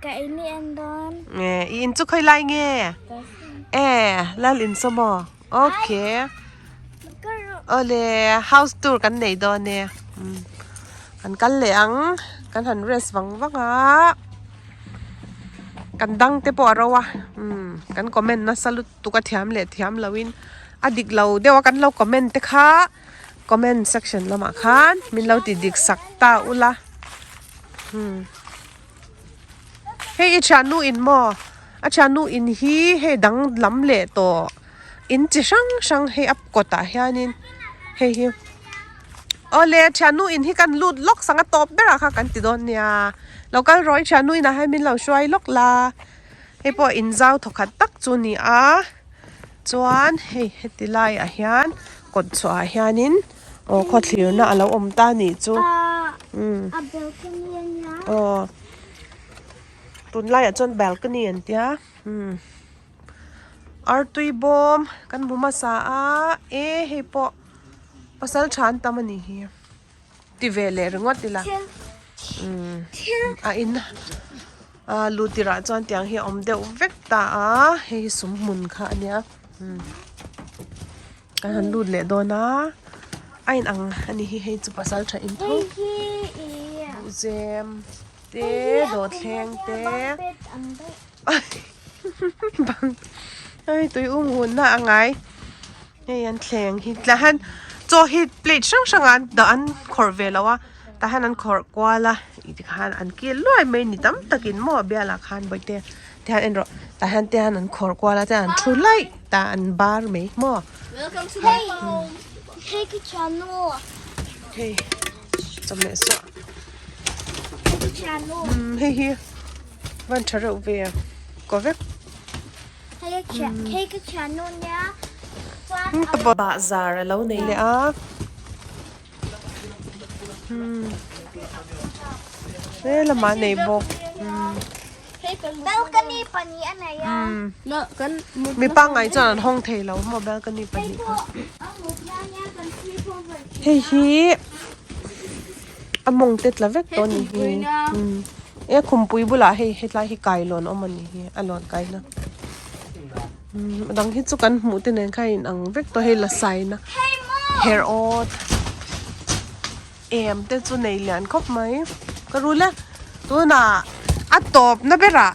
ka in i en dawn. Nge i in chu khawi lai nge? E lal in saw maw? Okay. Awle house tour kan nei dawn e. Kan kal leh ang kan han rest vang vang a. Kan dang te pawh a ro a. Kan comment nasa lutuk a thiam leh thiam lo in a dik lo deuh a kan lo comment te kha. Comment section lamah khan min lo ti dik sak ta ula umm hei i thiannu in maw a thiannu in hi hei dang lam leh tawh in chi hrang hrang hei a kawtah hianin hei hi awle thiannu in hi kan lut lawk sanga tawp berah kha kan ti dawn nia lo kal rawh i thiannu inah hian min lo hruai lawk la hei pawh in zau thawkhat tak chu a ni a. Chuan hei heti laiah hian kawt chhuah ah hianin aw khawthlirna a lo awm ta a nih chu umm aw tunlaiah chuan balcony an tia umm artui bawm kan hmu hmasa a e hei pawh pasal tha an tam a nih hi. Ti ve leh ringawt ila umm a in a lu tirah chuan tiang hi a awm deuh vek ta a hei hi sum hmun kha a nia umm kan han lut leh dawn a a in ang a ni hi hei chu pasal tha in tho buhzem te dawhthleng te bang hei tui um hun na a ngai. Hei an thleng hi tah hian chaw hi plate hrang hrang ah an dah an khawrh ve lo a tah hian an khawrh kual a ih tikhan an kil luai mai ni tam takin maw a bialah khan bawihte tihian en rawh tah hian te hian an khawrh kual a chuan an thu laih tah an bar mai maw hei chawhmeh suah umm hei hi van tha reuh ve a kaw vek. Bahzar a lo nei leh a he lamah a nei bawk mi pangngai chuan an hawng thei lo maw balcony pahnih kha hei hi a mawng te tla vek tawh a ni hi e khumpui bulah hei hetlai hi kailawn a awm a ni hi a lawn kaina umm a dang hi chu kan hmuh te nen khan a inang vek tawh hei la saina her awt em te chu nei lian khawp mai ka rul e tunah a tawp na berah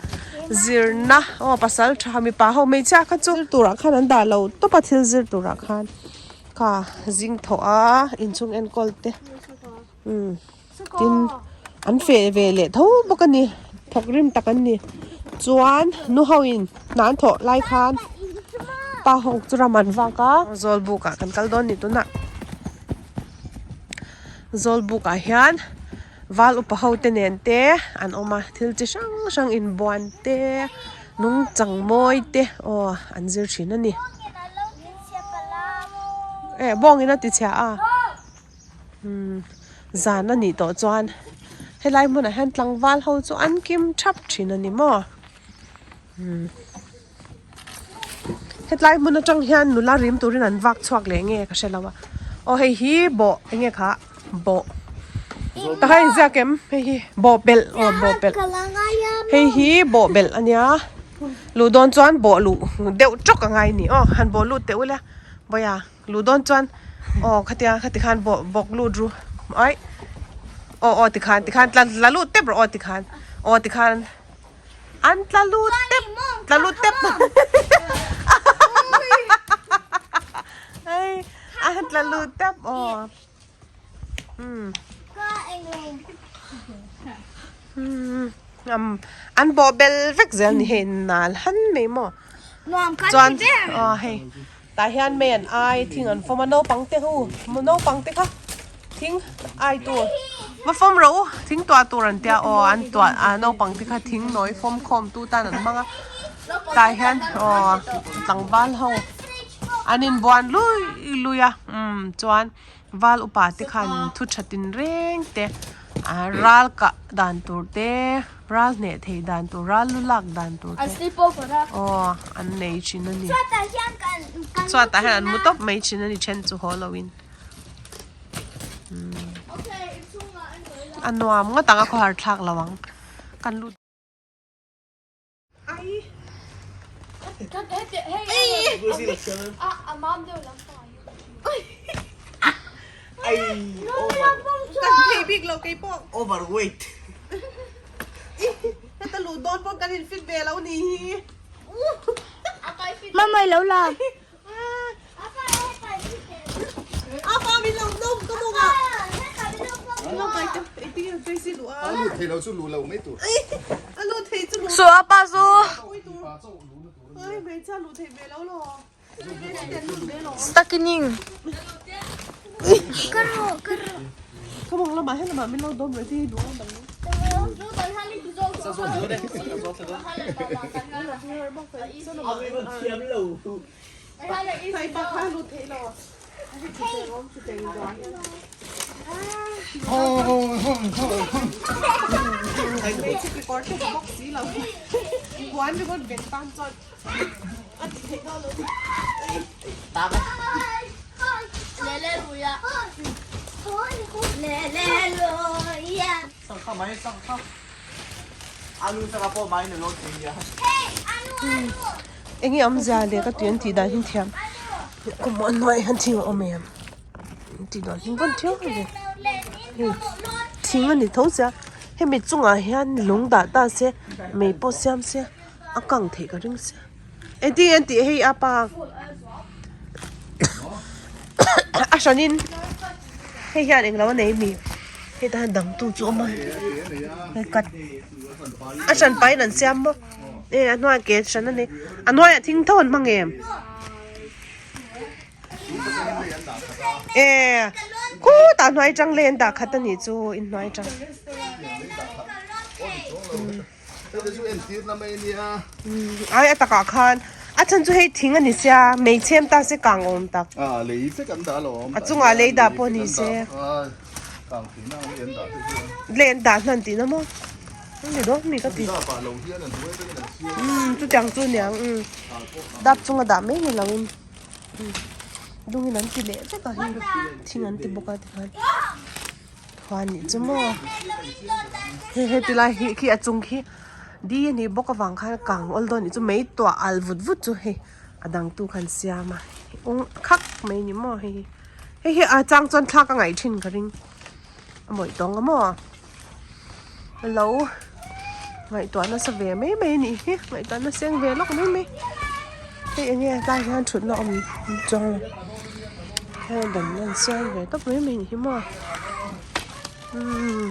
zirna aw pasal tha mipa ho hmeichhia kha chu zir turah khan an dah lo tawp a thil zir turah khan. Kha zing thawh a inchhung enkawl te umm tin an feh ve leh tho bawk a ni thawk rim tak an ni chuan nu ho in hna an thawh lai khan pa ho chu ram an vak a zawlbuk ah kan kal dawn a ni tunah zawlbuk ah hian val upa ho te nen te an awm a thil chi hrang hrang inbuan te nungchang mawi te aw an zir thin a ni. Eh bawngin a ti chhia a umm zan a nih tawh chuan helai hmunah hian tlangval ho chu an kim thap thin a ni maw umm hetlai hmun atang hian nula rim turin an vak chhuak leh nge ka hre lo a aw hei hi bawh eng nge kha bawh ta kha inziak em hei hi bawhbelh aw bawhbelh hei hi bawhbelh a nia luh dawn chuan bawh luh deuh tawk a ngai a ni aw han bawh lut teh ula vawiah luh dawn chuan aw khatia khati khan bawh bawk lut ru aih aw aw tikhan tikhan tla tla lut tep rawh aw tikhan aw tikhan an tla lut tep tla lut tep hei an tla lut tep aw. An bawh bel vek zel ni hei nal han mai maw chuan aw hei tah hian mei an ai thing an fawm a naupang te ho naupang te kha thing ai tur va fawm rawh u thing tuah tur an tia aw an tuah a naupang te kha thing nawi fawm khawm tu tan an hmang a tah hian aw tlangval ho an inbuan lui lui a umm chuan. Val upa te khan thu tha tin reng te ah ral kah dan tur te ral hneh thei dan tur ral lu lak dan tur te aw an nei thin a ni chhuatah hian an mu tawp mai thin a ni then chu haw lo in a nuam ngawt ang a khawhar thlak lo ang kan lut. Kan thei bik lo kei pawh. Overweight. Heta luh dawn pawh kan in fit ve lo ni hi. Mama i lo la. Apa min lo nawm ka mawng ah. Min lo kai te engtin nge Tracy luh a. A lut thei lo chu luh lo mai tur. A lut thei chu luh. Su apa su. Ai hmeichhia luh thei ve lo lo. Stuckining. Ka mawng lamah he lamah min lo dawm reh te hi duh ang dang. Enge awmzia leh ka tui an tih dan hi thiam kum a hnuai hian thing a awm em an tih dan hi vawn thiau a ni hei thing a ni tho sia hemi chungah hian lung dah ta se mei pawh siam se a kang theih ka ring sia engtin nge an tih hei a pa a hranin hei hian englo a nei mi hei tan dang tu chu a awm a hei cut a hran pahin an siam maw e a hnuaiah ke hran a nei a hnuaiah thing tho an hmang em e khutah hnuai atang lei an dah khat a nih chu inhnuai atang. Ai a takah khan a chhan chu hei thing a ni sia mei chhem ta se kang awm tak a chungah lei dah pawh ni se lei an dah hnan tihna maw a ni dawn mi ka ti umm chutiang chu aniang umm dap chunga dah mai ni lo in lungin an ti leh vek a hei thing an ti bawk a tikhan. Khuan nih chu maw hei heti lai hi khi a chung khi di a nih bawk avang khan kang awl dawn nih chu mei tuah al vut vut chu hei a dang tu khan siam a ung khak mai ni maw hei hi hei hi a chang chuan thlak a ngaih thin ka ring a mawih tawng a maw lo ngaihtuah nasa ve mai mai a nih hi ngaihtuah na seng ve lawk mai mai hei eng nge tlai hian thutna awm chuang lo hei dan an siam ve tawp mai mai a nih hi maw umm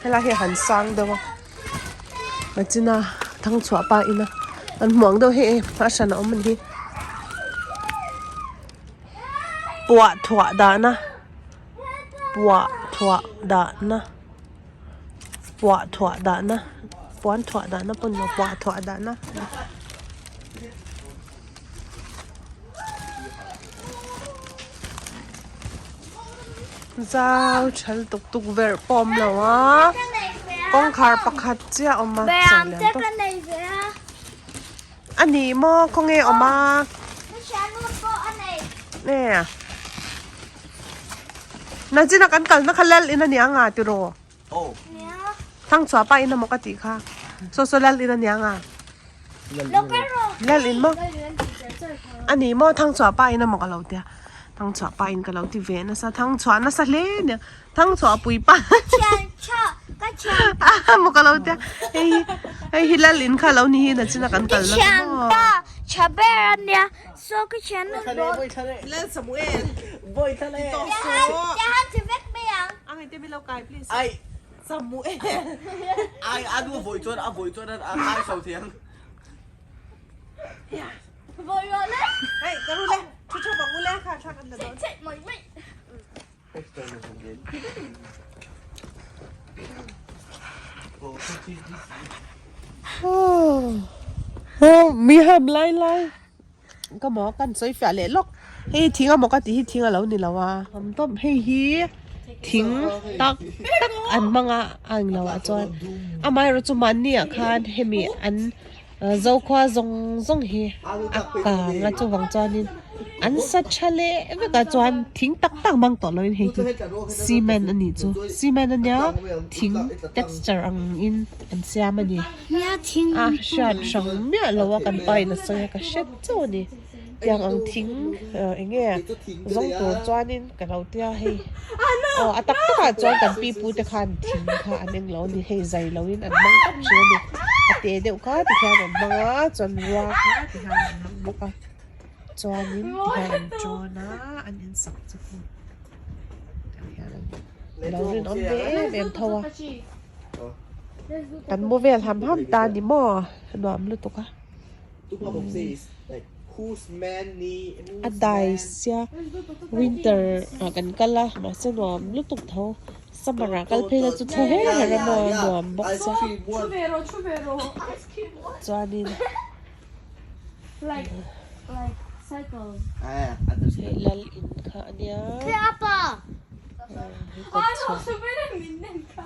helai hi a han sang deuh a machina thangchhuah pa ina an hmuh ang deuh hei a hran a awm a ni hi puah thuah dahna. Puah thuah dahna puah thuah dahna puan thuah dahna pawh ni lo puah thuah dahna zau thal tuk tukverh pawh a awm lo a kawngkhar pakhat chiah a awm a A ni maw khawnge awm a? Nge Nachina kan kalna kha lal in a nia nga tiraw? Thangchhuah pa in emaw ka tih kha. Saw saw lal in a nia nga. Lal in maw? A ni maw thangchhuah pa in emaw ka lo tia. Thangchhuah pa in ka lo ti ve nasa. Thangchhuah nasa hle nia. Thangchhuah pui pa maw ka lo tia hei hi hei hi lal in kha lo ni hi nachina kan kal nasa maw. Lal Samuel tawh suh Samuel hei ka ru le thu tha bang u le kha thla kan la dawn. Mi ham lai lai ka maw kan sawi fiah leh lawk hei thing a maw ka tih hi thing a lo ni lo a awm tawp hei hi thing tak tak an hmang a a englo ah chuan amaherawhchu mahni ah khan hemi an. Zokhua zawng zawng hi a kang a chuvang chuanin an sa tha leh vek a chuan thing tak tak mang tawh loin hei chu cement a nih chu cement a nia thing texture ang in an siam a ni a hriat hrang miah lo a kan pa in a sawi a ka hre chauh a ni tiang ang thing eng nge zawng tur chuanin ka lo tia hei aw a tak takah chuan kan pi pu te khan thing kha an englo a ni hei zai loin an hmang tawp thin a ni a te deuh kha tikhian an hmang a chuan rua kha tikhian an hmang bawk a chuanin tikhian an tawn a an insak chu hei tikhian an lo rinawm ve em em tho a kan mu vel ham ham ta ni maw nuam lutuk a. A dai sia winter ah kan kal a mahse nuam lutuk tho summer ah kal phei la chu thaw her her a maw nuam bawk sia chuanin hei lal in kha a nia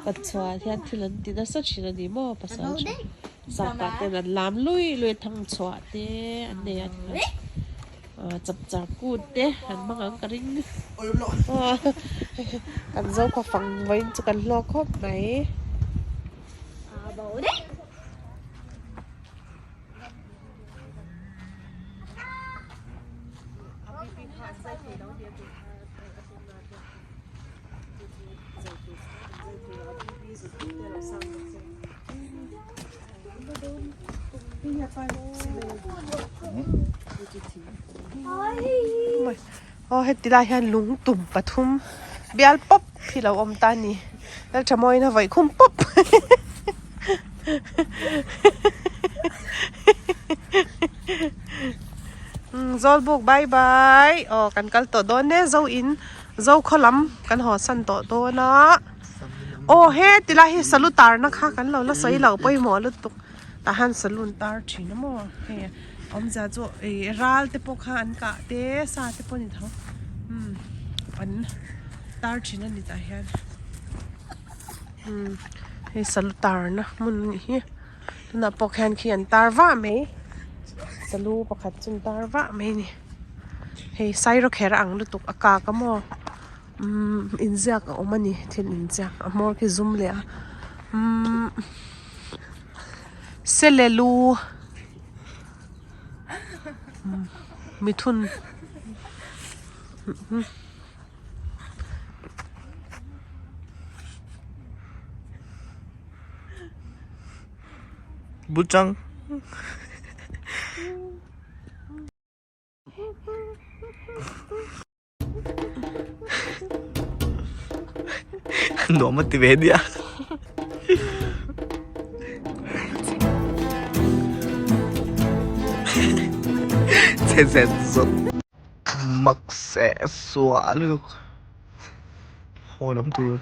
kawt chhuah hian thil an ti nasa thin a ni maw pasal tha. Sangpah ten an lam lui lui a thang chhuah te an nei a tikhan ah chapchar kut te an hmang ang ka ring kan zo khaw fang vawiin chu kan hlawk khawp mai. Aw heti lai hian lung tum pathum bial pawp hi lo awm ta a ni Lalthamawiin a vawih khum pawp Zawlbuk bye bye aw kan kal tawh dawn e zo in zo khaw lam kan haw san tawh dawn a. Aw he ti lai hi salu tarna kha kan lo la sawi lo pawimawh lutuk tah hian salu an tar thin a maw hei awmzia chu ih ral te pawh kha an kah te sa te pawh a ni tho umm an tar thin a ni tah hian umm hei salu tarna hmun a nih hi tunah pawh khian khi an tar vah mai salu pakhat chu an tar vah mai a ni hei sairawkherh a ang lutuk a kak a maw. Umm inziak a awm a ni thil inziak a hmawr khi zum leh a umm sele lu mithun Buchang. Nuam a ti ve nia. Che zet zawt. Mak seh suah lutuk. Haw lam tur.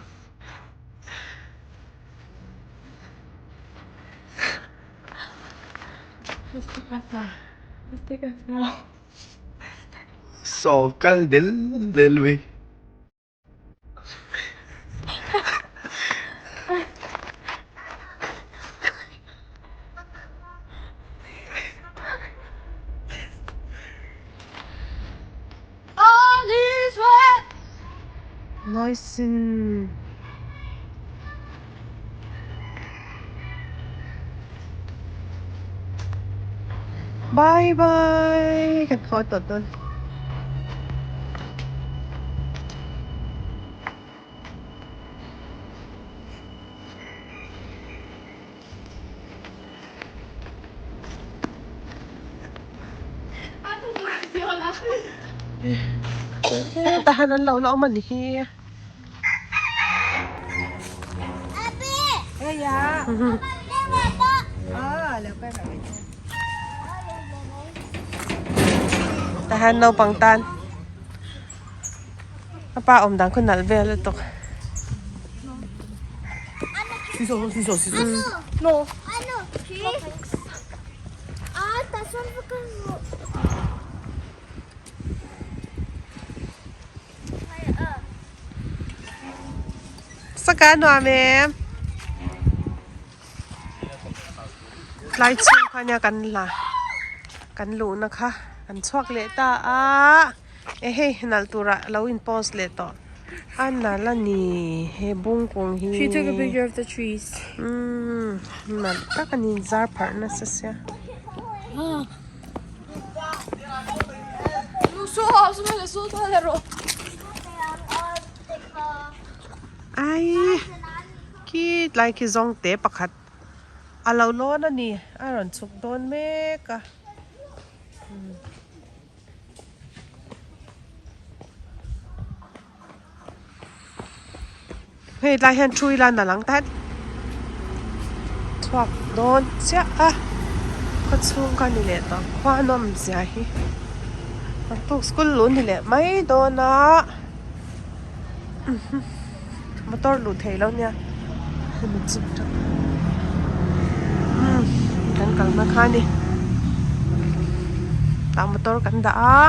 Saw kal del del mai. Noisy. Bye bye kan khaw tawh dawn. Tahan an lo la awm a ni hi. Tahan naupang tan a pa awm dan khu nalh vel lutuk. Saka nuam em. Tlai chhung kha nia kan la kan luhna kha kan chhuak leh ta a e hei nalh turah lo in pause leh tawh a nalh a ni he bung kung hi She took a picture of the trees. Umm nalh tak a ni zar pharh nasa sia. Ai khi tlai khi zawng te pakhat a lo lawn a ni a rawn chhuk dawn mek a hei tlai hian thu ila na lang tan chhuak dawn chiah a khaw chhung kha ni leh tawh khua nawm zia hi naktuk school luh ni leh mai dawn a motor luh theih loh nia hemi chhip tap umm kan kalna kha a ni tah motor kan dah a.